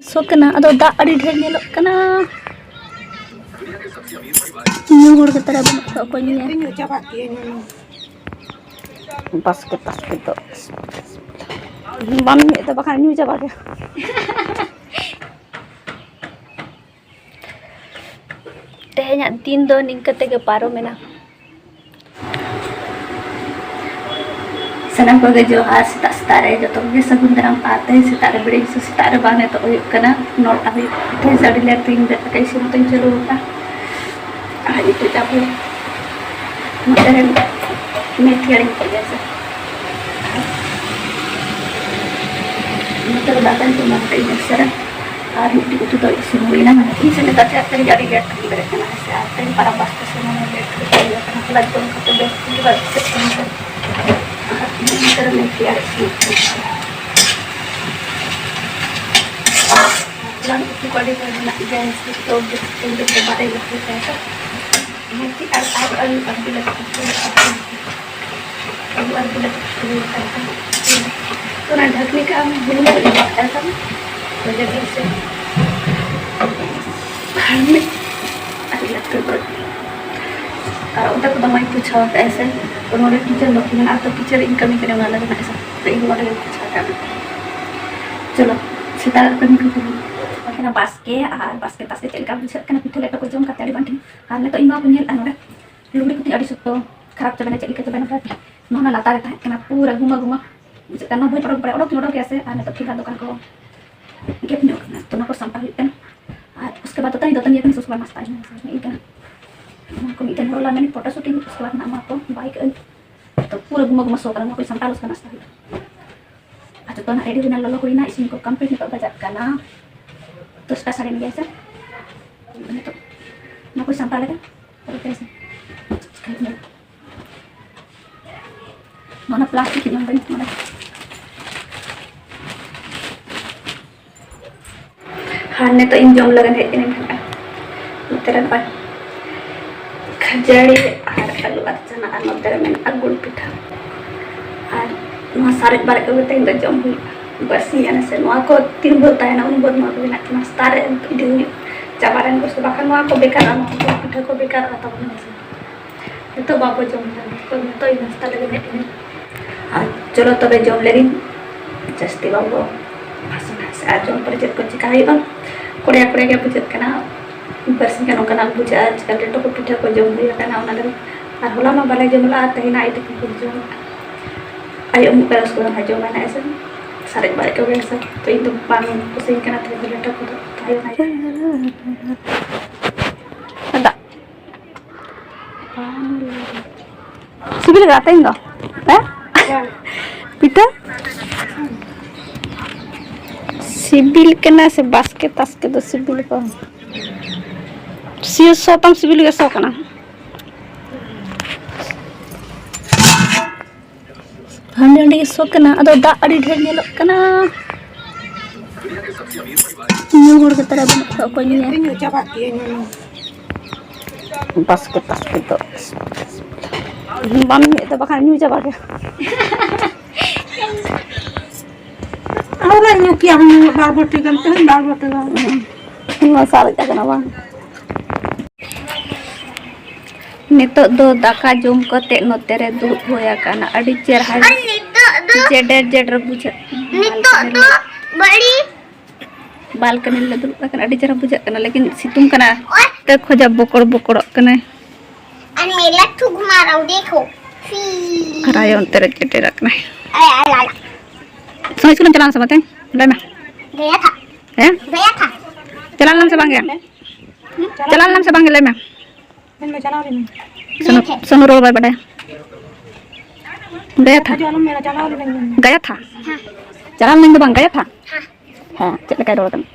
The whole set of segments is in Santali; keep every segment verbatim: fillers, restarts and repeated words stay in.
ᱥᱚ ᱠᱟᱱᱟ, ᱟᱫᱚ ᱫᱟᱜ ᱟᱹᱰᱤ ᱰᱷᱮᱨ ᱧᱮᱞᱚᱜ ᱠᱟᱱᱟ᱾ ᱧᱩ ᱦᱚᱲ ᱜᱮ ᱛᱟᱨᱟ ᱵᱟᱹᱱᱩᱜ ᱠᱚᱣᱟ, ᱚᱠᱚᱭ ᱧᱩᱭᱟ? ᱧᱩ ᱪᱟᱵᱟ ᱠᱮᱜᱼᱟ, ᱧᱩ, ᱧᱩ᱾ ᱵᱟᱥᱠᱮ, ᱵᱟᱥᱠᱮ ᱫᱚ ᱵᱟᱢ ᱧᱩᱭᱮᱫ ᱫᱚ ᱵᱟᱠᱷᱟᱱ ᱧᱩ ᱪᱟᱵᱟ ᱠᱮᱭᱟ᱾ ᱛᱮᱦᱮᱧᱟᱜ ᱫᱤᱱ ᱫᱚ ᱱᱤᱝᱠᱟᱹ ᱛᱮᱜᱮ ᱯᱟᱨᱚᱢᱮᱱᱟ᱾ ᱥᱟᱱᱟᱢ ᱠᱚᱜᱮ ᱡᱚᱦᱟᱨ, ᱥᱮᱛᱟᱜ ᱥᱮᱛᱟᱜ ᱨᱮ ᱡᱚᱛᱚ ᱠᱚᱜᱮ ᱥᱟᱹᱜᱩᱱ ᱫᱟᱨᱟᱢ᱾ ᱟᱨ ᱛᱮᱦᱮᱧ ᱥᱮᱛᱟᱜ ᱨᱮ ᱵᱮᱨᱮᱫ ᱥᱮᱛᱟᱜ ᱨᱮ ᱵᱟᱝ ᱱᱤᱛᱚᱜ ᱦᱩᱭᱩᱜ ᱠᱟᱱᱟ ᱱᱚᱴᱟ ᱦᱩᱭᱩᱜ ᱠᱟᱱᱟ᱾ ᱛᱮᱦᱮᱧ ᱥᱮᱛᱟᱜ ᱟᱹᱰᱤ ᱞᱮᱴ ᱛᱮᱧ ᱵᱮᱨᱮᱫ ᱠᱟᱛᱮ ᱤᱥᱤᱱ ᱦᱚᱸᱛᱚᱧ ᱪᱟᱹᱞᱩ ᱟᱠᱟᱫᱟ᱾ ᱟᱨ ᱱᱤᱛᱚᱜ ᱡᱟᱵᱚ ᱱᱚᱛᱮ ᱨᱮ ᱢᱮᱛᱷᱤ ᱟᱲᱮᱧ ᱠᱚ ᱜᱮᱥᱟ᱾ ᱱᱚᱛᱮ ᱨᱮ ᱫᱟᱠᱟᱧ ᱪᱚᱸᱫᱟ ᱠᱟᱛᱮ ᱤᱧ ᱮᱥᱮᱨᱟ᱾ ᱟᱨ ᱢᱤᱫᱴᱤᱡ ᱩᱛᱩ ᱫᱚ ᱤᱥᱤᱱ ᱦᱩᱭᱱᱟ᱾ ᱢᱟᱱᱮ ᱤᱧ ᱥᱮᱱ ᱫᱟᱠᱟ ᱟᱹᱰᱤ ᱞᱮᱴ ᱛᱮᱧ ᱵᱮᱨᱮᱫ ᱠᱟᱱᱟ, ᱦᱮᱸ ᱥᱮ᱾ ᱟᱨ ᱛᱮᱦᱮᱧ ᱯᱟᱨᱟ ᱵᱟᱥ ᱥᱮᱱᱚᱜ ᱞᱮᱴ ᱠᱟᱛᱮ ᱦᱩᱭᱩᱜ ᱠᱟᱱᱟ᱾ ᱞᱟᱡ ᱵᱟᱝ ᱠᱟᱛᱮ ᱵᱮᱥ ᱴᱷᱤᱠ ᱵᱟᱭ ᱵᱩᱡᱷᱟᱹᱜ ᱠᱟᱱᱟ᱾ ᱟᱨ ᱤᱱᱟᱹ ᱛᱟᱭᱚᱢ ᱢᱮᱛᱷᱤ ᱟᱲᱟᱜ ᱥᱤᱫ᱾ ᱦᱚᱞᱟᱱ ᱩᱛᱩ ᱠᱚ ᱟᱹᱰᱤ ᱢᱚᱡᱽ ᱢᱮᱱᱟᱜ ᱜᱮᱭᱟ, ᱦᱤᱥᱟᱹᱵ ᱛᱮ ᱵᱮᱥ ᱴᱷᱤᱠ ᱫᱚ ᱵᱟᱨᱮ ᱞᱮ ᱩᱛᱩ ᱠᱟᱭᱟ᱾ ᱢᱮᱛᱷᱤ ᱟᱨ, ᱟᱨ ᱟᱹᱞᱩ ᱟᱨ ᱵᱤᱞᱟᱹᱛᱤ ᱠᱚ ᱟᱹᱞᱩ ᱟᱨ ᱵᱤᱞᱟᱹᱛᱤ ᱠᱚ ᱦᱩᱭ ᱟᱠᱟᱱ ᱠᱷᱟᱱ, ᱚᱱᱟ ᱰᱷᱟᱠᱱᱤ ᱠᱟᱜ ᱟᱢ, ᱵᱩᱞᱩᱝ ᱠᱚ ᱮᱢᱟᱜ ᱠᱟᱱ ᱠᱷᱟᱱ, ᱵᱷᱟᱡᱟ ᱡᱤᱞ ᱥᱮ ᱟᱨ ᱢᱤᱫ ᱟᱹᱰᱤ ᱞᱟᱹᱠᱛᱤ ᱫᱚ ᱟᱨ ᱚᱱᱛᱮ ᱠᱚᱫᱚ ᱢᱟᱧ ᱯᱩᱪᱷᱟᱣ ᱟᱠᱟᱫᱼᱟ ᱥᱮ, ᱛᱚ ᱱᱚᱰᱮ ᱠᱤᱪᱮᱱ ᱫᱚ ᱢᱮᱱᱟᱜᱼᱟ, ᱛᱚ ᱠᱤᱪᱮᱱ ᱨᱮ ᱤᱧ ᱠᱟᱹᱢᱤ ᱠᱟᱱᱟ, ᱚᱱᱟ ᱞᱟᱹᱜᱤᱫ ᱦᱮᱸ ᱥᱮ, ᱛᱚ ᱤᱧ ᱱᱚᱰᱮ ᱜᱮᱧ ᱯᱩᱪᱷᱟᱣ ᱠᱟᱜᱼᱟ᱾ ᱪᱚᱞᱚ, ᱥᱮᱛᱟᱜ ᱨᱮ ᱠᱟᱹᱢᱤ ᱠᱚ ᱠᱟᱹᱢᱤ᱾ ᱵᱟᱥᱠᱮ ᱟᱨ ᱵᱟᱥᱠᱮ ᱛᱟᱥᱠᱮ ᱪᱮᱫ ᱞᱮᱠᱟ ᱵᱩᱡᱷᱟᱹᱜ ᱠᱟᱱᱟ ᱯᱤᱴᱷᱟᱹ ᱞᱮᱴᱚ ᱠᱚ ᱡᱚᱢ ᱠᱟᱛᱮ ᱟᱹᱰᱤ ᱵᱟᱝ ᱴᱷᱤᱠ᱾ ᱟᱨ ᱱᱤᱛᱚᱜ ᱤᱧ ᱢᱟ ᱵᱟᱹᱧ ᱧᱮᱞ ᱮᱫᱼᱟ ᱱᱚᱰᱮ ᱞᱩᱜᱽᱲᱤ ᱠᱚᱛᱤᱧ ᱟᱹᱰᱤ ᱥᱚᱠᱛᱚ ᱠᱷᱟᱨᱟᱯ ᱪᱟᱵᱟᱭᱮᱱᱟ, ᱪᱮᱫ ᱞᱮᱠᱟ ᱪᱟᱵᱟᱭᱮᱱᱟ ᱵᱟᱯᱮ᱾ ᱱᱚᱣᱟ ᱞᱟᱛᱟᱨ ᱨᱮ ᱛᱟᱦᱮᱸ ᱠᱟᱱᱟ ᱯᱩᱨᱟᱹ ᱜᱩᱢᱟ ᱜᱩᱢᱟ ᱵᱩᱡᱷᱟᱹᱜ ᱠᱟᱱᱟ᱾ ᱱᱚᱣᱟ ᱵᱟᱹᱧ ᱚᱰᱚᱠ ᱵᱟᱲᱟᱭᱟ, ᱚᱰᱚᱠ ᱤᱧ ᱚᱰᱚᱠ ᱜᱮᱭᱟ ᱥᱮ᱾ ᱟᱨ ᱱᱤᱛᱚᱜ ᱴᱷᱤᱠ ᱫᱚᱠᱟᱱ ᱠᱚ ᱜᱮᱯ ᱧᱚᱜ ᱠᱟᱱᱟ, ᱛᱚ ᱚᱱᱟ ᱠᱚ ᱥᱟᱢᱴᱟᱣ ᱦᱩᱭᱩᱜ ᱠᱟᱱᱟ᱾ ᱟᱨ ᱩᱥᱠᱮ ᱵᱟᱫ ᱫᱚᱛᱟᱱᱤ ᱫᱚᱛᱟᱱᱤ ᱠᱟᱱᱟ, ᱩᱥᱠᱮ ᱵᱟᱫ ᱱᱟᱥᱛᱟ ᱦᱩᱭᱩᱜ ᱠᱟᱱᱟ᱾ ᱱᱚᱣᱟ ᱠᱚ ᱢᱤᱫᱴᱮᱱ ᱦᱚᱨᱚᱜ ᱞᱟᱜᱟ ᱢᱮᱱᱟᱹᱧ ᱯᱷᱳᱴᱳ ᱥᱩᱴ ᱤᱧ, ᱩᱥᱠᱮ ᱵᱟᱫ ᱱᱟᱜ ᱱᱚᱣᱟ ᱠᱚ ᱵᱟᱭ ᱠᱟᱜ ᱟᱹᱧ᱾ ᱛᱚ ᱯᱩᱨᱟᱹ ᱜᱩᱢᱟ ᱜᱩᱢᱟ ᱥᱚ ᱠᱟᱱᱟ, ᱱᱚᱣᱟ ᱠᱚ ᱥᱟᱢᱴᱟᱣ ᱞᱚᱥ ᱠᱟᱱᱟ, ᱱᱟᱥᱛᱟ ᱦᱩᱭᱩᱜᱼᱟ᱾ ᱟᱨ ᱡᱚᱛᱚ ᱱᱟᱜ ᱨᱮᱰᱤ ᱦᱩᱭᱱᱟ, ᱞᱚᱞᱚ ᱦᱩᱭᱱᱟ, ᱤᱥᱤᱱ ᱠᱚ ᱠᱚᱢᱯᱞᱤᱴ᱾ ᱱᱤᱛᱚᱜ ᱵᱟᱡᱟᱜ ᱠᱟᱱᱟ ᱫᱚᱥᱴᱟ ᱥᱟᱲᱮ ᱱᱚᱭ ᱥᱮ᱾ ᱱᱤᱛᱚᱜ ᱱᱚᱣᱟ ᱠᱚ ᱥᱟᱢᱴᱟᱣ ᱞᱮᱠᱟ ᱯᱚᱨᱮ ᱛᱮ ᱤᱥᱤᱱ᱾ ᱱᱚᱣᱟ ᱯᱞᱟᱥᱴᱤᱠ ᱤᱧ ᱮᱢ ᱫᱟᱹᱧ ᱱᱚᱰᱮ᱾ ᱟᱨ ᱱᱤᱛᱚᱜ ᱤᱧ ᱡᱚᱢ ᱞᱟᱹᱜᱤᱫ ᱦᱮᱡ ᱠᱟᱹᱱᱟᱹᱧ ᱱᱟᱦᱟᱜ᱾ ᱱᱚᱛᱮ ᱨᱮ ᱱᱚᱜᱼᱚᱭ ᱠᱷᱟᱹᱡᱟᱹᱲᱤ ᱟᱨ ᱟᱹᱞᱩ ᱟᱨ ᱪᱟᱱᱟ, ᱟᱨ ᱱᱚᱛᱮ ᱨᱮ ᱢᱮᱱᱟᱜᱼᱟ ᱜᱩᱲ ᱯᱤᱴᱷᱟᱹ᱾ ᱟᱨ ᱱᱚᱣᱟ ᱥᱟᱨᱮᱡ ᱵᱟᱨᱮᱡ ᱠᱚᱜᱮ ᱛᱮᱦᱮᱧ ᱫᱚ ᱡᱚᱢ ᱦᱩᱭᱩᱜᱼᱟ᱾ ᱵᱟᱨᱥᱤᱧ ᱜᱟᱱ ᱥᱮ ᱱᱚᱣᱟ ᱠᱚ ᱛᱤᱱ ᱵᱷᱳᱨ ᱛᱟᱦᱮᱱᱟ, ᱩᱱ ᱵᱷᱳᱨ ᱱᱚᱣᱟ ᱠᱚ ᱵᱮᱱᱟᱜ ᱠᱟᱱᱟ᱾ ᱥᱮᱛᱟᱜ ᱨᱮ ᱤᱫᱤ ᱦᱩᱭᱩᱜ ᱪᱟᱵᱟ ᱞᱮᱱ ᱠᱚ ᱥᱮ, ᱵᱟᱠᱷᱟᱱ ᱱᱚᱣᱟ ᱠᱚ ᱵᱮᱠᱟᱨᱚᱜᱼᱟ, ᱱᱚᱣᱟ ᱠᱚ ᱯᱤᱴᱷᱟᱹ ᱠᱚ ᱵᱮᱠᱟᱨᱚᱜᱼᱟ ᱛᱟᱵᱚᱱ ᱦᱮᱸ ᱥᱮ᱾ ᱱᱤᱛᱚᱜ ᱵᱟᱵᱚ ᱡᱚᱢ ᱮᱫᱟ, ᱱᱤᱛᱚᱜ, ᱱᱤᱛᱚᱜ ᱤᱧ ᱱᱟᱥᱛᱟ ᱞᱟᱹᱜᱤᱫ ᱦᱮᱡ ᱮᱱᱟᱹᱧ᱾ ᱟᱨ ᱪᱚᱞᱚ ᱛᱚᱵᱮ ᱡᱚᱢ ᱞᱮᱜᱤᱧ, ᱡᱟᱹᱥᱛᱤ ᱵᱟᱵᱚ ᱵᱷᱟᱥᱚᱱᱟ ᱥᱮ᱾ ᱟᱨ ᱡᱚᱢ ᱯᱚᱨᱮ ᱪᱮᱫ ᱠᱚ ᱪᱮᱠᱟ ᱦᱩᱭᱩᱜᱼᱟ, ᱠᱚᱲᱮ ᱠᱚᱲᱮ ᱜᱮ ᱵᱩᱡᱷᱟᱹᱜ ᱠᱟᱱᱟ᱾ ᱵᱟᱨᱥᱤᱧ ᱜᱟᱱ ᱚᱱᱠᱟᱱᱟᱜ ᱵᱩᱡᱷᱟᱹᱜᱼᱟ, ᱪᱮᱠᱟ ᱞᱮᱴᱚ ᱠᱚ ᱯᱤᱴᱷᱟᱹ ᱠᱚ ᱡᱚᱢ ᱦᱩᱭ ᱟᱠᱟᱱᱟ ᱚᱱᱟ ᱞᱟᱹᱜᱤᱫ᱾ ᱟᱨ ᱦᱚᱞᱟ ᱢᱟ ᱵᱟᱞᱮ ᱡᱚᱢ ᱞᱮᱫᱼᱟ, ᱛᱮᱦᱮᱧ ᱟᱭᱳ ᱛᱟᱹᱠᱤᱱ ᱠᱤᱱ ᱡᱚᱢ ᱞᱮᱫᱼᱟ᱾ ᱟᱭᱳ ᱩᱢᱩᱜ ᱠᱟᱱᱟ, ᱩᱥᱠᱩ ᱫᱚ ᱱᱟᱦᱟᱜ ᱡᱚᱢᱟᱭ ᱱᱟᱦᱟᱜ ᱮᱥᱮ᱾ ᱥᱟᱨᱮᱡ ᱵᱟᱨᱮᱡ ᱠᱚᱜᱮ ᱦᱮᱸᱥᱮ᱾ ᱛᱚ ᱤᱧ ᱫᱚ ᱵᱟᱝ ᱠᱩᱥᱤᱧ ᱠᱟᱱᱟ ᱛᱮᱦᱮᱧ ᱫᱚ ᱞᱮᱴᱚ ᱠᱚᱫᱚ᱾ ᱛᱚ ᱟᱭᱳ ᱱᱟᱦᱟᱜ ᱫᱟᱜ᱾ ᱥᱤᱵᱤᱞ ᱠᱟᱱᱟ ᱛᱮᱦᱮᱧ ᱫᱚ? ᱦᱮᱸ? ᱯᱤᱴᱷᱟᱹ? ᱥᱤᱵᱤᱞ ᱠᱟᱱᱟ ᱥᱮ ᱵᱟᱥᱠᱮ ᱛᱟᱥᱠᱮ ᱫᱚ ᱥᱤᱵᱤᱞ ᱠᱚ? ᱥᱤᱭᱟᱹ ᱥᱚ ᱛᱟᱢ ᱥᱤᱵᱤᱞ ᱜᱮ ᱥᱚ ᱠᱟᱱᱟ᱾ ᱦᱟᱸᱰᱮ ᱱᱟᱸᱰᱮ ᱜᱮ ᱥᱚ ᱠᱟᱱᱟ, ᱟᱫᱚ ᱫᱟᱜ ᱟᱹᱰᱤ ᱰᱷᱮᱨ ᱧᱮᱞᱚᱜ ᱠᱟᱱᱟ᱾ ᱧᱩ ᱦᱚᱲ ᱜᱮ ᱛᱟᱞᱮ ᱵᱟᱹᱱᱩᱜ ᱠᱚᱣᱟ, ᱚᱠᱚᱭ ᱧᱩᱭᱟ? ᱤᱧ ᱫᱚ ᱪᱟᱵᱟᱜ ᱜᱮᱭᱟ ᱧᱩ᱾ ᱵᱟᱥᱠᱮ ᱛᱟᱥᱠᱮ ᱫᱚ ᱵᱟᱢ ᱧᱩᱭᱮᱫ ᱫᱚ ᱵᱟᱠᱷᱟᱱ ᱧᱩ ᱪᱟᱵᱟ ᱜᱮ᱾ ᱟᱨ ᱧᱩ ᱠᱮᱭᱟ ᱦᱩᱱᱟᱹᱝ ᱵᱟᱨ ᱵᱟᱹᱴᱤ ᱜᱟᱱ, ᱛᱮᱦᱮᱧ ᱵᱟᱨ ᱵᱟᱹᱴᱤ ᱜᱟᱱ᱾ ᱱᱚᱣᱟ ᱥᱟᱨᱮᱡ ᱟᱠᱟᱱᱟ ᱵᱟᱝ? ᱱᱤᱛᱚᱜ ᱫᱚ ᱫᱟᱠᱟ ᱡᱚᱢ ᱠᱟᱛᱮ ᱱᱚᱛᱮ ᱨᱮ ᱫᱩᱲᱩᱵ ᱦᱩᱭ ᱟᱠᱟᱱᱟ᱾ ᱟᱹᱰᱤ ᱪᱮᱨᱦᱟ ᱟᱨ ᱱᱤᱛᱚᱜ ᱫᱚ ᱡᱮᱰᱮᱨ ᱡᱮᱰᱮᱨ ᱵᱩᱡᱷᱟᱹᱜ ᱱᱤᱛᱚᱜ ᱫᱚ ᱵᱟᱹᱲᱤ ᱵᱟᱞᱠᱟᱱᱤ ᱨᱮᱞᱮ ᱫᱩᱲᱩᱵ ᱟᱠᱟᱱᱟ᱾ ᱟᱹᱰᱤ ᱪᱮᱦᱨᱟ ᱵᱩᱡᱷᱟᱹᱜ ᱠᱟᱱᱟ, ᱞᱮᱠᱤᱱ ᱥᱤᱛᱩᱝ ᱠᱟᱱᱟ᱾ ᱛᱮ ᱠᱷᱚᱡᱟ ᱵᱚᱠᱚᱲ ᱵᱚᱠᱚᱲᱚᱜ ᱠᱟᱱᱟᱭ᱾ ᱟᱨ ᱢᱮᱞᱟ ᱴᱷᱩᱠ ᱢᱟᱨᱟᱣ ᱫᱮᱠᱷᱳ᱾ ᱟᱨ ᱟᱭᱳ ᱚᱱᱛᱮ ᱨᱮ ᱪᱮᱴᱮᱨ ᱟᱠᱟᱱᱟᱭ᱾ ᱟᱞᱮ, ᱟᱞᱮ, ᱟᱞᱮ᱾ ᱥᱚᱸᱜᱮ ᱥᱠᱩᱞᱮᱢ ᱪᱟᱞᱟᱣ ᱞᱮᱱᱟ ᱥᱮ ᱵᱟᱝ ᱛᱮᱦᱮᱧ? ᱞᱟᱹᱭ ᱢᱮ᱾ ᱜᱟᱭᱟ ᱛᱷᱟ᱾ ᱦᱮᱸ? ᱜᱟᱭᱟ ᱛᱷᱟ᱾ ᱪᱟᱞᱟᱣ ᱞᱮᱱᱟᱢ ᱥᱮ ᱵᱟᱝ ᱜᱮ? ᱪᱟᱞᱟᱣ ᱞᱮᱱᱟᱢ ᱥᱮ ᱵᱟᱝ ᱜᱮ? ᱞᱟᱹᱭ ᱢᱮ᱾ ᱢᱮᱱ ᱢᱮ, ᱪᱟᱞᱟᱣ ᱞᱤᱱᱟᱹᱧ᱾ ᱥᱚᱱᱩ, ᱥᱚᱱᱩ ᱨᱚᱲ ᱵᱟᱭ ᱵᱟᱰᱟᱭᱟ᱾ ᱜᱟᱭᱟ ᱛᱷᱟ᱾ ᱟᱡᱚ ᱟᱞᱚᱢ ᱢᱮᱱᱟ, ᱪᱟᱞᱟᱣ ᱞᱤᱱᱟᱹᱧ ᱢᱮᱱ ᱢᱮ᱾ ᱜᱟᱭᱟ ᱛᱷᱟ᱾ ᱦᱮᱸ᱾ ᱪᱟᱞᱟᱣ ᱞᱤᱱᱟᱹᱧ ᱫᱚ ᱵᱟᱝ, ᱜᱟᱭᱟ ᱛᱷᱟ᱾ ᱦᱮᱸ᱾ ᱦᱮᱸ, ᱪᱮᱫ ᱞᱮᱠᱟᱭ ᱨᱚᱲ ᱠᱟᱱᱟ?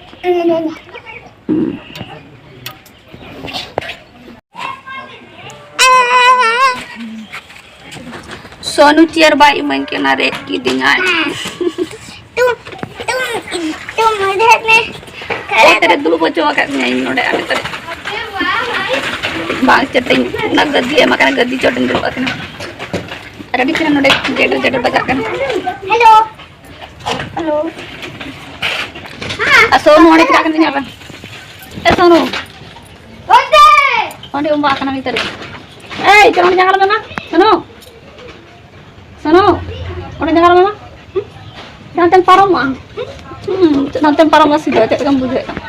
ᱦᱩᱸ᱾ ᱥᱚᱱᱩ ᱪᱮᱭᱟᱨ ᱵᱟᱭ ᱤᱢᱟᱹᱧ ᱠᱟᱱᱟ, ᱨᱮᱡ ᱠᱤᱫᱤᱧᱟᱭ᱾ ᱛᱩᱢ, ᱛᱩᱢ, ᱛᱩᱢ ᱩᱫᱷᱟᱨ ᱢᱮ᱾ ᱚᱛ ᱨᱮ ᱫᱩᱲᱩᱵ ᱦᱚᱪᱚ ᱟᱠᱟᱫ ᱢᱮᱭᱟᱭ ᱱᱚᱰᱮ ᱟᱞᱮ ᱠᱚᱨᱮ᱾ ᱵᱟᱝ ᱪᱮᱛᱟᱹᱧ, ᱚᱱᱟ ᱜᱟᱹᱫᱤ ᱮᱢ ᱟᱠᱟᱱᱟ, ᱜᱟᱹᱫᱤ ᱪᱚᱴ ᱤᱧ ᱫᱩᱲᱩᱵ ᱟᱠᱟᱱᱟ᱾ ᱟᱨ ᱟᱹᱰᱤ ᱪᱮᱦᱨᱟ ᱱᱚᱰᱮ ᱡᱮᱰᱮᱨ ᱡᱮᱰᱮᱨ ᱵᱟᱡᱟᱜ ᱠᱟᱱᱟ᱾ ᱦᱮᱞᱳ᱾ ᱟᱨ ᱥᱳᱱᱩ ᱚᱸᱰᱮ ᱪᱟᱞᱟᱜ ᱠᱟᱱᱟ, ᱧᱮᱞ ᱢᱮ᱾ ᱮ ᱥᱳᱱᱩ, ᱚᱸᱰᱮ ᱩᱢᱵᱟ ᱟᱠᱟᱱᱟ ᱱᱤᱛᱟᱹᱨ᱾ ᱮᱭ, ᱪᱚᱞᱚ ᱚᱸᱰᱮ ᱡᱟᱸᱜᱟ ᱨᱮ ᱢᱟ᱾ ᱥᱳᱱᱩ, ᱥᱳᱱᱩ, ᱚᱸᱰᱮ ᱡᱟᱸᱜᱟ ᱨᱮ ᱢᱟ᱾ ᱦᱩᱸ? ᱦᱟᱱᱛᱮᱢ ᱯᱟᱨᱚᱢᱚᱜᱼᱟ᱾ ᱦᱩᱸ? ᱦᱩᱸ, ᱦᱟᱱᱛᱮᱢ ᱯᱟᱨᱚᱢᱚᱜᱼᱟ ᱥᱤᱫᱷᱟᱹ, ᱪᱮᱫ ᱞᱮᱠᱟᱢ ᱵᱩᱡᱷᱟᱹᱣᱮᱫ ᱠᱟᱱᱟ?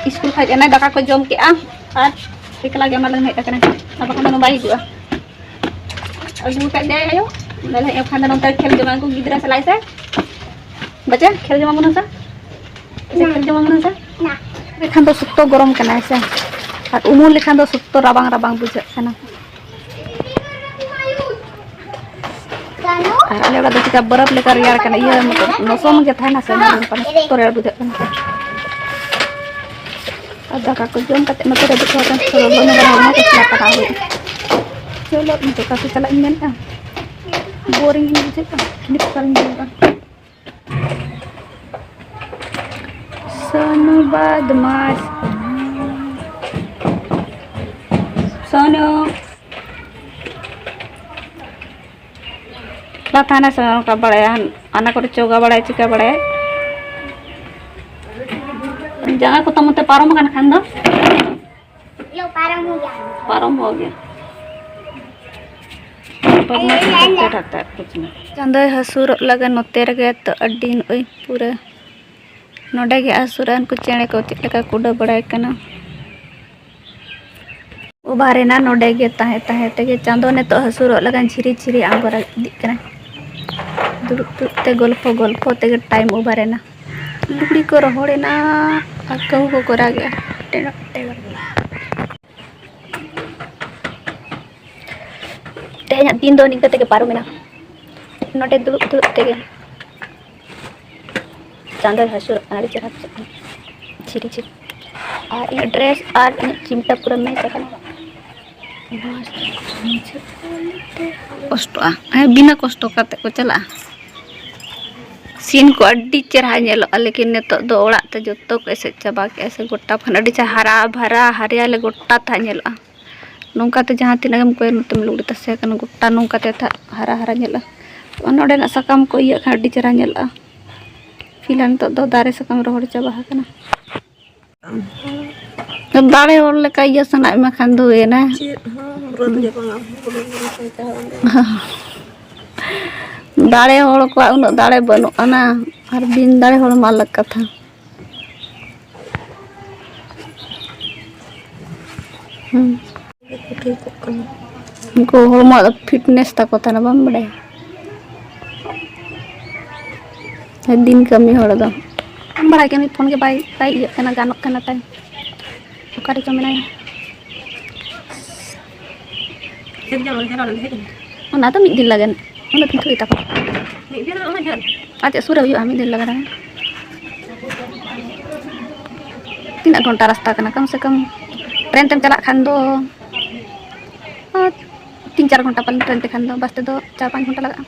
ᱤᱥᱠᱩᱞ ᱠᱷᱚᱡ ᱮᱱᱮ ᱫᱟᱠᱟ ᱠᱚ ᱡᱚᱢ ᱠᱮᱜᱼᱟ ᱟᱨ ᱮᱠᱞᱟ ᱜᱮ ᱚᱱᱟ ᱞᱟᱹᱜᱤᱫ ᱦᱮᱡ ᱟᱠᱟᱱᱟ, ᱟᱨ ᱵᱟᱠᱷᱟᱱ ᱫᱚ ᱵᱟᱭ ᱦᱤᱡᱩᱜᱼᱟ᱾ ᱟᱹᱜᱩ ᱠᱟᱜ ᱫᱮᱭᱟᱭ ᱟᱭᱳ, ᱚᱸᱰᱮ ᱞᱮ ᱮᱱᱠᱷᱟᱱ ᱫᱚ ᱱᱚᱱᱛᱮ ᱠᱷᱮᱞ ᱡᱚᱝᱟ ᱠᱚ ᱜᱤᱫᱽᱨᱟᱹ ᱥᱟᱞᱟᱭ ᱥᱮ᱾ ᱵᱟᱪᱟ, ᱠᱷᱮᱞ ᱡᱚᱝᱟ ᱢᱚᱱᱮ ᱥᱮ? ᱥᱮ ᱠᱷᱮᱞ ᱡᱚᱝᱟ ᱢᱚᱱᱮ ᱥᱮ? ᱞᱮᱠᱷᱟᱱ ᱫᱚ ᱥᱚᱠᱛᱚ ᱜᱚᱨᱚᱢ ᱠᱟᱱᱟᱭ ᱥᱮ, ᱟᱨ ᱩᱢᱩᱞ ᱞᱮᱠᱷᱟᱱ ᱫᱚ ᱥᱚᱠᱛᱚ ᱨᱟᱵᱟᱝ ᱨᱟᱵᱟᱝ ᱵᱩᱡᱷᱟᱹᱜ ᱠᱟᱱᱟ᱾ ᱟᱨ ᱟᱞᱮ ᱚᱲᱟᱜ ᱫᱚ ᱪᱮᱠᱟ ᱵᱚᱨᱚᱯ ᱞᱮᱠᱟ ᱨᱮᱭᱟᱲ ᱠᱟᱱᱟ, ᱤᱭᱟᱹ ᱢᱚᱛᱞᱚᱵ ᱞᱚᱥᱚᱢ ᱜᱮ ᱛᱟᱦᱮᱱᱟ ᱥᱮ, ᱚᱱᱟ ᱫᱚ ᱚᱱᱠᱟ ᱥᱚᱠᱛᱚ ᱨᱮᱭᱟᱲ ᱵᱩᱡᱷᱟᱹᱜ ᱠᱟᱱᱟ᱾ ᱟᱨ ᱫᱟᱠᱟ ᱠᱚ ᱡᱚᱢ ᱠᱟᱛᱮ ᱱᱚᱛᱮ ᱨᱮ ᱫᱩᱲᱩᱵ ᱦᱟᱛᱟᱲ ᱠᱟᱱᱟ, ᱛᱚ ᱞᱚᱞᱚ ᱧᱚᱜ ᱦᱚᱲᱢᱚ ᱠᱚ ᱪᱟᱞᱟᱜ ᱯᱟᱲᱦᱟᱣ ᱦᱩᱭᱩᱜᱼᱟ᱾ ᱪᱚᱞᱚ, ᱤᱧ ᱫᱚ ᱚᱠᱟ ᱥᱮᱫ ᱪᱟᱞᱟᱜ ᱤᱧ ᱢᱮᱱᱮᱫᱼᱟ, ᱵᱳᱨᱤᱝ ᱜᱮ ᱵᱩᱡᱷᱟᱹᱜ ᱠᱟᱱᱟ, ᱠᱷᱟᱹᱞᱤ ᱚᱠᱟᱨᱤᱧ ᱫᱩᱲᱩᱵᱼᱟ᱾ ᱥᱳᱱᱩ ᱵᱟᱫᱢᱟᱥ ᱠᱟᱱᱟ᱾ ᱥᱳᱱᱩ᱾ ᱵᱟᱝ ᱛᱟᱦᱮᱱᱟ ᱥᱮ ᱚᱱᱠᱟ ᱵᱟᱲᱟᱭᱟ, ᱦᱟᱱᱟ ᱠᱚᱨᱮ ᱪᱚᱜᱟ ᱵᱟᱲᱟᱭᱟ, ᱪᱤᱠᱟ ᱵᱟᱲᱟᱭᱟ᱾ ᱡᱟᱸᱜᱟ ᱠᱚ ᱛᱟᱢ ᱛᱮ ᱯᱟᱨᱚᱢ ᱟᱠᱟᱱ ᱠᱷᱟᱱ ᱫᱚ ᱯᱟᱨᱚᱢ ᱦᱚᱸ ᱜᱮ᱾ ᱯᱟᱨᱚᱢ ᱦᱚᱸ ᱜᱮ᱾ ᱪᱟᱸᱫᱚᱭ ᱦᱟᱹᱥᱩᱨᱚᱜ ᱞᱟᱹᱜᱤᱫ ᱱᱚᱛᱮ ᱨᱮᱜᱮ ᱛᱚ ᱟᱹᱰᱤ ᱱᱚᱜᱼᱚᱭ ᱯᱩᱨᱟᱹ ᱱᱚᱰᱮ ᱜᱮ ᱟᱹᱥᱩᱨᱟ᱾ ᱩᱱᱠᱩ ᱪᱮᱬᱮ ᱠᱚ ᱪᱮᱫ ᱞᱮᱠᱟ ᱠᱚ ᱩᱰᱟᱹᱣ ᱵᱟᱲᱟᱭ ᱠᱟᱱᱟ᱾ ᱚᱵᱷᱟᱨ ᱮᱱᱟ ᱱᱚᱰᱮ ᱜᱮ ᱛᱟᱦᱮᱸ ᱛᱟᱦᱮᱸ ᱛᱮᱜᱮ᱾ ᱪᱟᱸᱫᱚ ᱱᱤᱛᱚᱜ ᱦᱟᱹᱥᱩᱨᱚᱜ ᱞᱟᱹᱜᱤᱫ ᱡᱷᱤᱨᱤ ᱡᱷᱤᱨᱤ ᱟᱬᱜᱚ ᱤᱫᱤᱜ ᱠᱟᱱᱟ᱾ ᱫᱩᱲᱩᱵ ᱫᱩᱲᱩᱵ ᱛᱮ ᱜᱚᱞᱯᱷᱚ ᱜᱚᱞᱯᱷᱚ ᱛᱮᱜᱮ ᱴᱟᱭᱤᱢ ᱚᱵᱷᱟᱨ ᱮᱱᱟ᱾ ᱞᱩᱜᱽᱲᱤ ᱠᱚ ᱨᱚᱦᱚᱲ ᱮᱱᱟ ᱟᱨ ᱠᱟᱹᱦᱩ ᱠᱚᱠᱚ ᱨᱟᱜᱮᱜᱼᱟ᱾ ᱴᱮᱲᱚᱜ ᱴᱮᱲᱚᱜ᱾ ᱛᱮᱦᱮᱧᱟᱜ ᱫᱤᱱ ᱫᱚ ᱱᱤᱝᱠᱟᱹ ᱛᱮᱜᱮ ᱯᱟᱨᱚᱢᱮᱱᱟ, ᱱᱚᱰᱮ ᱫᱩᱲᱩᱵ ᱫᱩᱲᱩᱵ ᱛᱮᱜᱮ᱾ ᱪᱟᱸᱫᱚᱭ ᱦᱟᱹᱥᱩᱨᱚᱜ ᱠᱟᱱᱟ, ᱟᱹᱰᱤ ᱪᱮᱦᱨᱟ ᱵᱩᱡᱷᱟᱹᱜ ᱠᱟᱱᱟ᱾ ᱡᱷᱤᱨᱤ ᱡᱷᱤᱨᱤ᱾ ᱟᱨ ᱤᱧᱟᱹᱜ ᱰᱨᱮᱥ ᱟᱨ ᱤᱧᱟᱹᱜ ᱪᱤᱢᱴᱟ ᱯᱩᱨᱟᱹ ᱢᱮᱪ ᱟᱠᱟᱱᱟ᱾ ᱠᱚᱥᱴᱚᱜᱼᱟ, ᱦᱮᱸ, ᱵᱤᱱᱟᱹ ᱠᱚᱥᱴᱚ ᱠᱟᱛᱮ ᱠᱚ ᱪᱟᱞᱟᱜᱼᱟ᱾ ᱥᱤᱱ ᱠᱚ ᱟᱹᱰᱤ ᱪᱮᱦᱨᱟ ᱧᱮᱞᱚᱜᱼᱟ, ᱞᱮᱠᱤᱱ ᱱᱤᱛᱚᱜ ᱫᱚ ᱚᱲᱟᱜ ᱛᱮ ᱡᱚᱛᱚ ᱠᱚ ᱮᱥᱮᱫ ᱪᱟᱵᱟ ᱠᱮᱜᱼᱟ ᱥᱮ, ᱜᱚᱴᱟ ᱠᱷᱚᱱ ᱟᱹᱰᱤ ᱪᱮᱦᱨᱟ ᱦᱟᱨᱟ ᱵᱷᱟᱨᱟ ᱦᱟᱨᱤᱭᱟᱞᱮ ᱜᱚᱴᱟ ᱛᱟᱦᱮᱸ ᱧᱮᱞᱚᱜᱼᱟ᱾ ᱱᱚᱝᱠᱟᱛᱮ ᱡᱟᱦᱟᱸ ᱛᱤᱱᱟᱹᱜ ᱮᱢ ᱠᱚᱭ ᱱᱚᱛᱮᱢ ᱞᱩᱜᱽᱲᱤ ᱛᱟᱥᱮ ᱟᱠᱟᱱᱟ, ᱜᱚᱴᱟ ᱱᱚᱝᱠᱟᱛᱮ ᱛᱷᱟ-, ᱦᱟᱨᱟ ᱦᱟᱨᱟ ᱧᱮᱞᱚᱜᱼᱟ᱾ ᱱᱚᱰᱮᱱᱟᱜ ᱥᱟᱠᱟᱢ ᱠᱚ ᱤᱭᱟᱹᱜ ᱠᱷᱟᱱ ᱟᱹᱰᱤ ᱪᱮᱦᱨᱟ ᱧᱮᱞᱚᱜᱼᱟ᱾ ᱯᱷᱤᱞᱦᱟᱞ ᱱᱤᱛᱚᱜ ᱫᱚ ᱫᱟᱨᱮ ᱥᱟᱠᱟᱢ ᱨᱚᱦᱚᱲ ᱪᱟᱵᱟ ᱟᱠᱟᱱᱟ᱾ ᱫᱟᱲᱮ ᱦᱚᱲ ᱞᱮᱠᱟ ᱤᱭᱟᱹ ᱥᱟᱱᱟᱭᱮᱫ ᱢᱮ ᱠᱷᱟᱱ ᱫᱚ ᱦᱩᱭᱮᱱᱟ᱾ ᱪᱮᱫ ᱦᱚᱸ ᱨᱚᱫ ᱜᱮ ᱵᱟᱝᱟ, ᱦᱩᱲᱩ ᱦᱩᱲᱩ ᱠᱚ ᱪᱟᱵᱟ᱾ ᱫᱟᱲᱮ ᱦᱚᱲ ᱠᱚᱣᱟᱜ ᱩᱱᱟᱹᱜ ᱫᱟᱲᱮ ᱵᱟᱹᱱᱩᱜ ᱟᱱᱟ, ᱟᱨ ᱵᱤᱱ ᱫᱟᱲᱮ ᱦᱚᱲ ᱢᱟ ᱟᱞᱟᱜᱽ ᱠᱟᱛᱷᱟ᱾ ᱦᱩᱸ᱾ ᱩᱱᱠᱩ ᱦᱚᱲᱢᱚ ᱯᱷᱤᱴᱱᱮᱥ ᱛᱟᱠᱚ ᱛᱟᱦᱮᱱᱟ, ᱵᱟᱢ ᱵᱟᱰᱟᱭᱟ? ᱫᱤᱱ ᱠᱟᱹᱢᱤ ᱦᱚᱲ ᱫᱚ᱾ ᱵᱟᱲᱟᱭ ᱠᱟᱹᱢᱤ ᱯᱷᱳᱱ ᱜᱮ ᱵᱟᱭ, ᱵᱟᱭ ᱤᱭᱟᱹᱜ ᱠᱟᱱᱟ, ᱜᱟᱱᱚᱜ ᱠᱟᱱᱟ ᱛᱟᱭ᱾ ᱚᱠᱟ ᱨᱮᱪᱚ ᱢᱮᱱᱟᱭᱟ᱾ ᱚᱱᱟ ᱫᱚ ᱢᱤᱫ ᱫᱤᱱ ᱞᱟᱜᱟᱱ, ᱚᱱᱟ ᱫᱚ ᱛᱷᱩᱲᱤ ᱛᱟᱠᱚ᱾ ᱟᱨ ᱪᱮᱫ ᱥᱩᱨ ᱨᱮ ᱦᱩᱭᱩᱜᱼᱟ ᱢᱤᱫ ᱫᱤᱱ ᱞᱟᱜᱟᱱ᱾ ᱛᱤᱱᱟᱹᱜ ᱜᱷᱚᱱᱴᱟ ᱨᱟᱥᱛᱟ ᱠᱟᱱᱟ? ᱠᱚᱢ ᱥᱮ ᱠᱚᱢ ᱴᱨᱮᱱ ᱛᱮᱢ ᱪᱟᱞᱟᱜ ᱠᱷᱟᱱ ᱫᱚ, ᱟᱨ ᱛᱤᱱ ᱪᱟᱨ ᱜᱷᱚᱱᱴᱟ ᱯᱟᱞᱮ ᱴᱨᱮᱱ ᱛᱮᱠᱷᱟᱱ ᱫᱚ, ᱵᱟᱥ ᱛᱮᱫᱚ ᱪᱟᱨ ᱯᱟᱸᱪ ᱜᱷᱚᱱᱴᱟ ᱞᱟᱜᱟᱜᱼᱟ᱾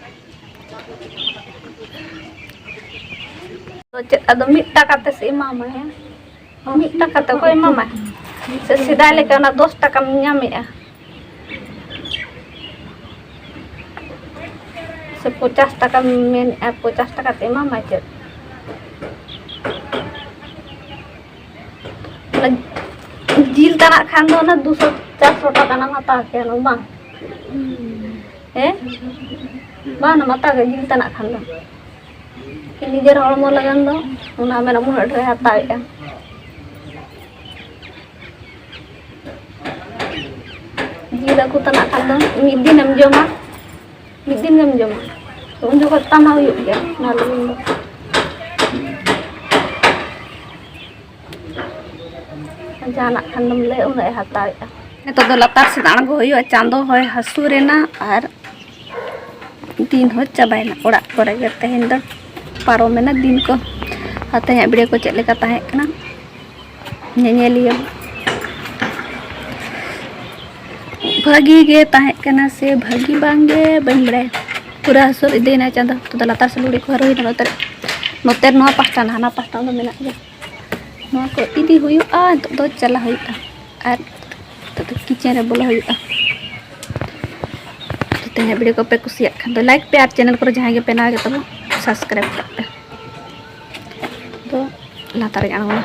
ᱛᱚ ᱪᱮᱫ ᱟᱫᱚ ᱢᱤᱫ ᱴᱟᱠᱟ ᱛᱮ ᱥᱮ ᱮᱢᱟᱢᱟᱭ, ᱦᱮᱸ? ᱢᱤᱫ ᱴᱟᱠᱟ ᱛᱮ ᱚᱠᱚᱭ ᱮᱢᱟᱢᱟᱭ? ᱥᱮ ᱥᱮᱫᱟᱭ ᱞᱮᱠᱟ ᱚᱱᱟ ᱫᱚᱥ ᱴᱟᱠᱟᱢ ᱧᱟᱢᱮᱜᱼᱟ? ᱥᱮ ᱯᱚᱪᱟᱥ ᱴᱟᱠᱟᱢ ᱢᱮᱱᱮᱜᱼᱟ, ᱯᱚᱪᱟᱥ ᱴᱟᱠᱟ ᱛᱮ ᱮᱢᱟᱢᱟᱭ ᱪᱮᱫ? ᱚᱱᱟ ᱡᱤᱞ ᱛᱟᱱᱟᱜ ᱠᱷᱟᱱ ᱫᱚ ᱚᱱᱟ ᱫᱩᱥᱚ ᱪᱟᱨᱥᱚ ᱴᱟᱠᱟ ᱨᱮᱱᱟᱜ ᱮᱢ ᱦᱟᱛᱟᱣ ᱠᱮᱭᱟ, ᱵᱟᱝ? ᱦᱮᱸ? ᱵᱟᱝ ᱮᱢ ᱦᱟᱛᱟᱣ ᱠᱮᱭᱟ ᱡᱤᱞ ᱛᱟᱱᱟᱜ ᱠᱷᱟᱱ ᱫᱚ᱾ ᱱᱤᱡᱮᱨ ᱦᱚᱲᱢᱚ ᱞᱟᱹᱜᱤᱫ ᱫᱚ ᱚᱱᱟ ᱢᱮᱱᱟ ᱩᱱᱟᱹᱜ ᱰᱷᱮᱨ ᱦᱟᱛᱟᱣᱮᱜᱼᱟ᱾ ᱡᱤᱞ ᱟᱹᱜᱩ ᱛᱟᱱᱟᱜ ᱠᱷᱟᱱ ᱫᱚ ᱢᱤᱫ ᱫᱤᱱᱮᱢ ᱡᱚᱢᱟ, ᱢᱤᱫ ᱫᱤᱱ ᱜᱮᱢ ᱡᱚᱢᱟ, ᱛᱚ ᱩᱱ ᱡᱚᱠᱷᱚᱱ ᱛᱟᱱᱟ ᱦᱩᱭᱩᱜ ᱜᱮᱭᱟ ᱚᱱᱟ ᱞᱟᱹᱜᱤᱫ ᱫᱚ᱾ ᱡᱟᱦᱟᱱᱟᱜ ᱠᱷᱟᱱ ᱫᱚᱢ ᱞᱟᱹᱭᱟ ᱩᱱᱟᱹᱜ ᱮ ᱦᱟᱛᱟᱣᱮᱜᱼᱟ᱾ ᱱᱤᱛᱚᱜ ᱫᱚ ᱞᱟᱛᱟᱨ ᱥᱮᱫ ᱟᱬᱜᱚ ᱦᱩᱭᱩᱜᱼᱟ, ᱪᱟᱸᱫᱚ ᱦᱚᱸᱭ ᱦᱟᱹᱥᱩᱨ ᱮᱱᱟ ᱟᱨ ᱫᱤᱱ ᱦᱚᱸ ᱪᱟᱵᱟᱭᱮᱱᱟ᱾ ᱚᱲᱟᱜ ᱠᱚᱨᱮ ᱜᱮ ᱛᱮᱦᱮᱧ ᱫᱚ ᱯᱟᱨᱚᱢᱮᱱᱟ ᱫᱤᱱ ᱠᱚ᱾ ᱟᱨ ᱛᱮᱦᱮᱧᱟᱜ video ᱠᱚ ᱪᱮᱫ ᱞᱮᱠᱟ ᱛᱟᱦᱮᱸ ᱠᱟᱱᱟ, ᱧᱮᱧᱮᱞᱤᱭᱟᱹ ᱵᱷᱟᱹᱜᱤ ᱜᱮ ᱛᱟᱦᱮᱸ ᱠᱟᱱᱟ ᱥᱮ ᱵᱷᱟᱹᱜᱤ ᱵᱟᱝ ᱜᱮ ᱵᱟᱹᱧ ᱵᱟᱲᱟᱭᱟ᱾ ᱯᱩᱨᱟᱹ ᱦᱟᱹᱥᱩᱨ ᱤᱫᱤᱭᱮᱱᱟ ᱪᱟᱸᱫᱚ᱾ ᱱᱤᱛᱚᱜ ᱫᱚ ᱞᱟᱛᱟᱨ ᱥᱮᱫ ᱞᱩᱜᱽᱲᱤ ᱠᱚ ᱦᱟᱹᱨᱩᱭᱮᱱᱟ᱾ ᱱᱚᱛᱮ ᱨᱮ, ᱱᱚᱛᱮ ᱨᱮ ᱱᱚᱣᱟ ᱯᱟᱥᱴᱟ ᱱᱟᱦᱟᱱᱟ ᱯᱟᱥᱴᱟ ᱫᱚ ᱢᱮᱱᱟᱜ ᱜᱮᱭᱟ᱾ ᱱᱚᱣᱟ ᱠᱚ ᱤᱫᱤ ᱦᱩᱭᱩᱜᱼᱟ, ᱱᱤᱛᱚᱜ ᱫᱚ ᱪᱟᱞᱟᱜ ᱦᱩᱭᱩᱜᱼᱟ᱾ ᱟᱨ ᱛᱚ ᱠᱤᱪᱮᱱ ᱨᱮ ᱵᱚᱞᱚ ᱦᱩᱭᱩᱜᱼᱟ᱾ ᱛᱚ ᱛᱮᱦᱮᱧᱟᱜ ᱵᱷᱤᱰᱤᱭᱳ ᱠᱚᱯᱮ ᱠᱩᱥᱤᱭᱟᱜ ᱠᱷᱟᱱ ᱫᱚ ᱞᱟᱭᱤᱠ ᱯᱮ, ᱟᱨ ᱪᱮᱱᱮᱞ ᱠᱚᱨᱮ ᱡᱟᱦᱟᱸᱭ ᱜᱮ ᱯᱮ ᱱᱟᱣᱟ ᱜᱮ ᱛᱟᱵᱚᱱ, ᱥᱟᱵᱥᱠᱨᱟᱭᱤᱵ ᱠᱟᱜ ᱯᱮ᱾ ᱛᱚ ᱞᱟᱛᱟᱨ ᱨᱮᱧ ᱟᱬᱜᱚᱱᱟ,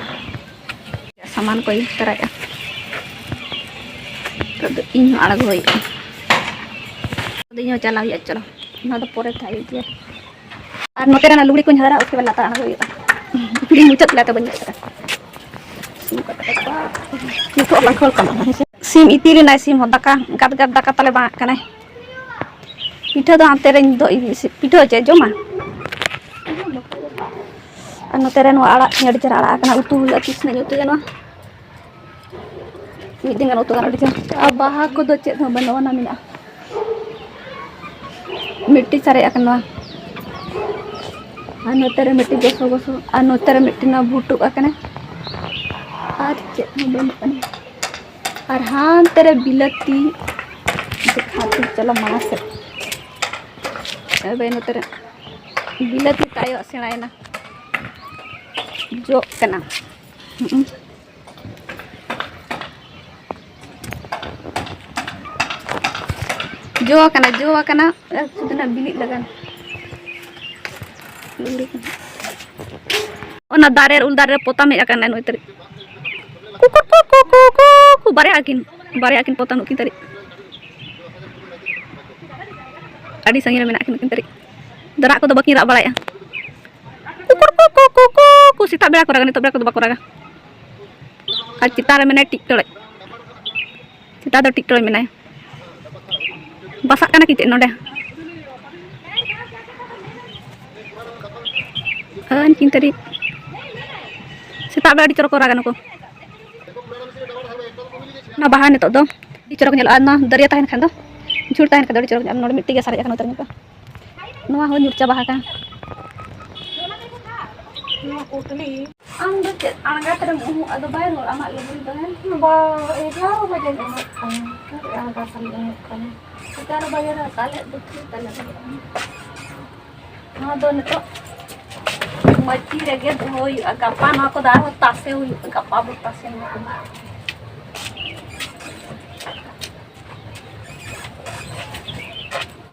ᱥᱟᱢᱟᱱ ᱠᱚ ᱤᱫᱤ ᱛᱚᱨᱟᱭᱮᱫᱼᱟ᱾ ᱛᱚ ᱤᱧ ᱦᱚᱸ ᱟᱬᱜᱚ ᱦᱩᱭᱩᱜᱼᱟ᱾ ᱟᱫᱚ ᱤᱧ ᱦᱚᱸ ᱪᱟᱞᱟᱣ ᱦᱩᱭᱩᱜᱼᱟ, ᱪᱚᱞᱚ᱾ ᱚᱱᱟ ᱫᱚ ᱯᱚᱨᱮ ᱛᱮ ᱦᱩᱭᱩᱜ ᱜᱮᱭᱟ᱾ ᱟᱨ ᱱᱚᱛᱮ ᱨᱮᱱᱟᱜ ᱞᱩᱜᱽᱲᱤ ᱠᱚᱧ ᱦᱟᱨᱟ, ᱩᱥᱠᱮ ᱵᱟᱫ ᱞᱟᱛᱟᱨ ᱟᱬᱜᱚ ᱦᱩᱭᱩᱜᱼᱟ᱾ ᱵᱷᱤᱰᱤᱭᱳ ᱢᱩᱪᱟᱹᱫ ᱞᱮ ᱛᱚ ᱵᱟᱹᱧ ᱢᱩᱪᱟᱹᱫ ᱠᱟᱫᱟ᱾ ᱱᱤᱛᱚᱜ ᱞᱟᱝ ᱠᱷᱚᱞ ᱠᱟᱱᱟ᱾ ᱥᱤᱢ ᱤᱛᱤᱞ ᱮᱱᱟᱭ, ᱥᱤᱢ ᱦᱚᱸ ᱫᱟᱠᱟ, ᱜᱟᱫ ᱜᱟᱫ ᱫᱟᱠᱟ ᱛᱟᱞᱮ ᱵᱟᱝ ᱟᱜ ᱠᱟᱱᱟᱭ᱾ ᱯᱤᱴᱷᱟᱹ ᱫᱚ ᱦᱟᱱᱛᱮ ᱨᱮᱧ ᱫᱚ, ᱯᱤᱴᱷᱟᱹ ᱪᱮᱫ ᱡᱚᱢᱟ? ᱟᱨ ᱱᱚᱛᱮ ᱨᱮ ᱱᱚᱣᱟ ᱟᱲᱟᱜ ᱟᱹᱰᱤ ᱪᱮᱦᱨᱟ ᱟᱲᱟᱜ ᱟᱠᱟᱱᱟ, ᱩᱛᱩ ᱦᱩᱭᱩᱜᱼᱟ, ᱛᱤᱥ ᱱᱟᱜ ᱩᱛᱩᱭᱟ ᱱᱚᱣᱟ᱾ ᱢᱤᱫ ᱫᱤᱱ ᱜᱟᱱ ᱩᱛᱩ ᱜᱟᱱᱚᱜᱼᱟ, ᱟᱹᱰᱤ ᱪᱮᱦᱨᱟ᱾ ᱟᱨ ᱵᱟᱦᱟ ᱠᱚᱫᱚ ᱪᱮᱫ ᱦᱚᱸ ᱵᱟᱹᱱᱩᱜᱼᱟ, ᱚᱱᱟ ᱢᱮᱱᱟᱜᱼᱟ᱾ ᱢᱤᱫᱴᱤᱡ ᱥᱟᱨᱮᱡ ᱟᱠᱟᱱᱟ ᱱᱚᱣᱟ᱾ ᱟᱨ ᱱᱚᱛᱮ ᱨᱮ ᱢᱤᱫᱴᱤᱡ ᱜᱚᱥᱚ ᱜᱚᱥᱚ, ᱟᱨ ᱱᱚᱛᱮ ᱨᱮ ᱢᱤᱫᱴᱤᱡ ᱱᱚᱣᱟ ᱵᱷᱩᱴᱩᱜ ᱟᱠᱟᱱᱟ᱾ ᱟᱨ ᱪᱮᱫ ᱦᱚᱸ ᱵᱟᱹᱱᱩᱜ ᱟᱹᱱᱤᱡ᱾ ᱟᱨ ᱦᱟᱱᱛᱮ ᱨᱮ ᱵᱤᱞᱟᱹᱛᱤ ᱫᱮᱠᱷᱟᱛᱤᱧ, ᱪᱚᱞᱚ ᱢᱟᱲᱟᱝ ᱥᱮᱫ᱾ ᱮ ᱵᱷᱟᱭ, ᱱᱚᱛᱮ ᱨᱮ ᱵᱤᱞᱟᱹᱛᱤ ᱛᱟᱭᱚᱜ ᱥᱮᱬᱟᱭᱮᱱᱟ, ᱡᱚᱜ ᱠᱟᱱᱟ᱾ ᱦᱩᱸ᱾ ᱡᱚ ᱟᱠᱟᱱᱟ, ᱡᱚ ᱟᱠᱟᱱᱟ, ᱟᱨ ᱥᱩᱫᱷᱩ ᱱᱟᱜ ᱵᱤᱞᱤᱜ ᱞᱟᱜᱟᱱ᱾ ᱚᱱᱟ ᱫᱟᱨᱮ ᱨᱮ, ᱩᱞ ᱫᱟᱨᱮ ᱨᱮ ᱯᱚᱛᱟᱢ ᱦᱮᱡ ᱟᱠᱟᱱᱟ ᱱᱩᱭ ᱛᱟᱹᱨᱤᱡ᱾ ᱠᱩᱠᱩᱨ ᱠᱩ, ᱠᱩ, ᱠᱩ, ᱠᱩ, ᱠᱩ, ᱵᱟᱨᱭᱟ ᱟᱹᱠᱤᱱ, ᱵᱟᱨᱭᱟ ᱟᱹᱠᱤᱱ ᱯᱚᱛᱟᱢ ᱱᱩᱠᱤᱱ ᱛᱟᱹᱨᱤᱡ᱾ ᱟᱹᱰᱤ ᱥᱟᱺᱜᱤᱧ ᱨᱮ ᱢᱮᱱᱟᱜ ᱠᱤᱱ ᱱᱩᱠᱤᱱ ᱛᱟᱹᱨᱤᱡ᱾ ᱫᱚ ᱨᱟᱜ ᱠᱚᱫᱚ ᱵᱟᱹᱠᱤᱱ ᱨᱟᱜ ᱵᱟᱲᱟᱭᱮᱫᱼᱟ᱾ ᱠᱩᱠᱩᱨ ᱠᱩ, ᱠᱩ, ᱠᱩ, ᱠᱩ, ᱠᱩ, ᱥᱮᱛᱟᱜ ᱵᱮᱲᱟ ᱠᱚ ᱨᱟᱜᱟ, ᱱᱤᱛᱚᱜ ᱵᱮᱲᱟ ᱠᱚᱫᱚ ᱵᱟᱠᱚ ᱨᱟᱜᱟ᱾ ᱟᱨ ᱪᱮᱛᱟᱱ ᱨᱮ ᱢᱮᱱᱟᱭ ᱴᱤᱜ ᱴᱚᱲᱚᱡ᱾ ᱥᱮᱛᱟ ᱫᱚ ᱴᱤᱜ ᱴᱚᱲᱚᱡ ᱢᱮᱱᱟᱭᱟ᱾ ᱵᱟᱥᱟᱜ ᱠᱟᱱᱟ ᱠᱤ ᱪᱮᱫ ᱱᱚᱰᱮ? ᱟᱨ ᱠᱤᱱ ᱛᱟᱹᱨᱤᱡ ᱥᱮᱛᱟᱜ ᱵᱮᱲᱟ ᱟᱹᱰᱤ ᱪᱚᱨᱚᱠ ᱠᱚ ᱨᱟᱜᱟ ᱱᱩᱠᱩ᱾ ᱚᱱᱟ ᱵᱟᱦᱟ ᱱᱤᱛᱚᱜ ᱫᱚ ᱟᱹᱰᱤ ᱪᱚᱨᱚᱠ ᱧᱮᱞᱚᱜᱼᱟ᱾ ᱟᱨ ᱱᱚᱣᱟ ᱫᱟᱹᱨᱭᱟᱹ ᱛᱟᱦᱮᱱ ᱠᱷᱟᱱ ᱫᱚ, ᱡᱷᱩᱲ ᱛᱟᱦᱮᱱ ᱠᱷᱟᱱ ᱫᱚ ᱟᱹᱰᱤ ᱪᱚᱨᱚᱠ ᱧᱮᱞᱚᱜᱼᱟ᱾ ᱱᱚᱰᱮ ᱢᱤᱫᱴᱤᱡ ᱜᱮ ᱥᱟᱨᱮᱡ ᱟᱠᱟᱱᱟ ᱩᱛᱟᱹᱨ ᱧᱚᱜ ᱠᱚ᱾ ᱱᱚᱣᱟ ᱦᱚᱸ ᱧᱩᱨ ᱪᱟᱵᱟ ᱟᱠᱟᱱ᱾ ᱱᱚᱣᱟ ᱯᱩᱛᱞᱤ᱾ ᱟᱢ ᱫᱚ ᱪᱮᱫ ᱟᱬᱜᱟᱛ ᱨᱮᱢ ᱩᱢᱩᱜ? ᱟᱫᱚ ᱵᱟᱭ ᱨᱚᱲ ᱟᱢᱟᱜ ᱞᱩᱜᱽᱲᱤ ᱫᱚ, ᱦᱮᱸ? ᱵᱟ, ᱮᱜᱟᱨᱚ ᱵᱟᱡᱮ ᱧᱟᱢᱚᱜ ᱠᱟᱱᱟ᱾ ᱮᱜᱟᱨᱚ ᱵᱟᱡᱮ ᱧᱟᱢᱚᱜ ᱠᱟᱱᱟ᱾ ᱮᱜᱟᱨᱚ ᱵᱟᱡᱮ ᱨᱮ ᱚᱠᱟ ᱦᱤᱞᱳᱜ ᱫᱚ ᱯᱷᱨᱤ ᱛᱟᱞᱮ ᱦᱩᱭᱩᱜᱼᱟ? ᱱᱚᱣᱟ ᱫᱚ ᱱᱤᱛᱚᱜ ᱢᱟᱹᱪᱤ ᱨᱮᱜᱮ ᱫᱚᱦᱚ ᱦᱩᱭᱩᱜᱼᱟ᱾ ᱜᱟᱯᱟ ᱱᱚᱣᱟ ᱠᱚᱫᱚ ᱟᱨᱦᱚᱸ ᱛᱟᱥᱮ ᱦᱩᱭᱩᱜᱼᱟ᱾ ᱜᱟᱯᱟ ᱵᱚ ᱛᱟᱥᱮ ᱱᱚᱣᱟ ᱠᱚᱫᱚ᱾